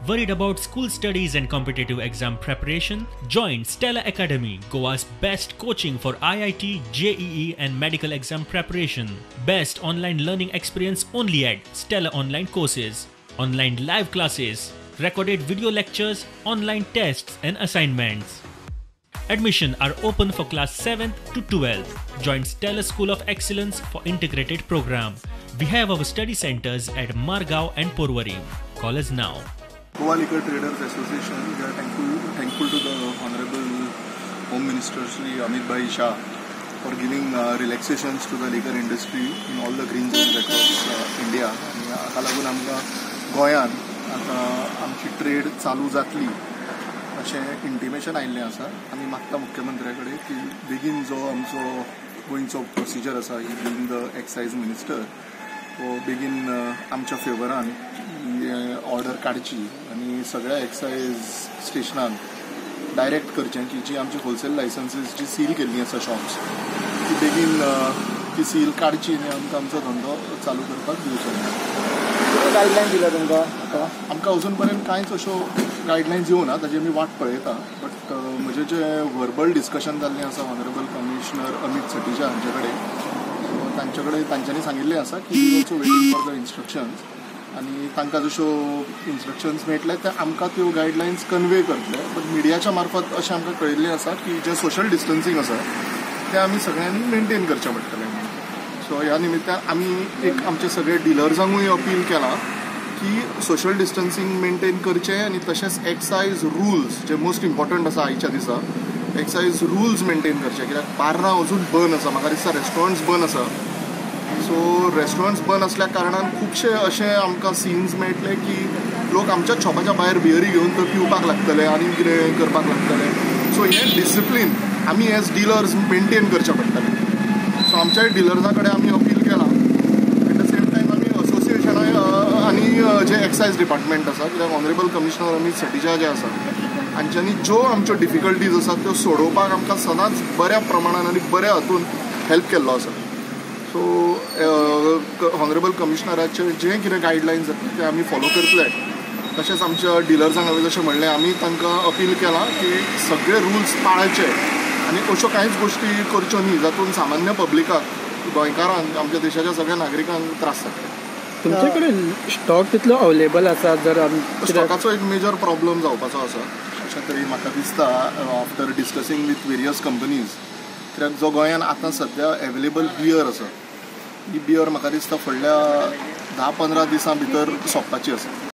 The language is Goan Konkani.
Worried about school studies and competitive exam preparation? Join Stella Academy, Goa's best coaching for IIT, JEE and medical exam preparation. Best online learning experience only at Stella Online Courses. Online live classes, recorded video lectures, online tests and assignments. Admission are open for class 7th to 12th. Join Stella School of Excellence for integrated program. We have our study centers at Margao and Porvorim. Call us now. Goa Liquor Traders Association, we are thankful to the Honorable Home Minister Shri Amit Bhai Shah for giving relaxations to the liquor industry in all the green zones across India. आनी हाका लागून आमकां गोंयांत आतां आमची ट्रेड चालू जातली अशें इंटिमेशन आयिल्लें आसा. आमी मागता मुख्यमंत्र्या कडेन की बेगीन जो आमचो गोंयचो प्रोसिजर आसा, he being the excise minister, तो बेगीन आमच्या फेवरान ऑर्डर काडची आनी सगळ्या एक्सायज स्टेशनान डायरेक्ट करचें की जी आमची होलसेल लायसन्सीस जी सील केल्ली आसा शॉप्स, ती बेगीन ती सील काडची आनी आमकां आमचो धंदो चालू करपाक दिवचो. कितें गायडलायन दिल्या तुमकां आतां? आमकां अजून पर्यंत कांयच अश्यो गायडलायन्स येवना, ताजी आमी वाट पळयता. बट म्हजें जें वर्बल डिस्कशन जाल्लें आसा ऑनरेबल कमिशनर अमीत सतीजा हांचे कडेन, तांचे कडेन तांच्यांनी सांगिल्लें आसा की we also waiting for the instructions आनी तांकां जश्यो इन्स्ट्रक्शन्स मेळटले ते आमकां त्यो गायडलायन्स कन्वे करतले. बट मिडियाच्या मार्फत अशें आमकां कळिल्लें आसा की जें सोशल डिस्टन्सींग आसा तें आमी सगळ्यांनी मेनटेन करचें पडटलें. सो ह्या निमित्तान आमी एक आमचे सगळे डिलर्सांकूय अपील केलां की सोशल डिस्टन्सींग मेनटेन करचें आनी तशेंच एक्सायज रुल्स जे मोस्ट इम्पॉर्टंट आसा आयच्या दिसा, एक्सायज रुल्स मेनटेन करचे. कित्याक बार्रां अजून बंद आसा, म्हाका दिसता रेस्टॉरंट्स बंद आसा. सो रेस्टॉरंट्स बंद आसल्या कारणान खुबशे अशे आमकां सीन्स मेळटले की लोक आमच्याच शॉपाच्या भायर बियरी घेवन थंय पिवपाक लागतले आनी कितें करपाक लागतले. सो हें डिसिप्लीन आमी एज डिलर्स मेनटेन करचें पडटलें. सो आमच्याय डिलर्सां कडेन आमी अपील केलां. एट the same time आमी असोसिएशनाय आनी जे एक्सायज डिपार्टमेंट आसा, कित्याक ऑनरेबल कमिशनर अमीत सतीजा जे आसा हांच्यांनी ज्यो आमच्यो डिफिकल्टीज आसा त्यो सोडोवपाक आमकां सदांच बऱ्या प्रमाणान आनी बऱ्या हातून हेल्प केल्लो आसा. सो ऑनरेबल कमिशनराचे जे कितें गायडलायन्स आसतले ते आमी फॉलो करतले. तशेंच आमच्या डिलर्सांक हांवें जशें म्हणलें, आमी तांकां अपील केलां की सगळे रुल्स पाळचे आनी अश्यो कांयच गोश्टी करच्यो न्ही जातून सामान्य पब्लिकाक, गोंयकारांक, आमच्या देशाच्या सगळ्या नागरिकांक त्रास जातले. तुमचे कडेन स्टॉक तितलो अवेलेबल आसा? जर स्टॉकाचो एक मेजर प्रॉब्लम जावपाचो आसा अशें तरी म्हाका दिसता after discussing with various companies. कित्याक जो गोंयांत आतां सद्या अवेलेबल बियर आसा, ही बियर म्हाका दिसता फुडल्या 10-15 दिसां भितर सोंपपाची आसा.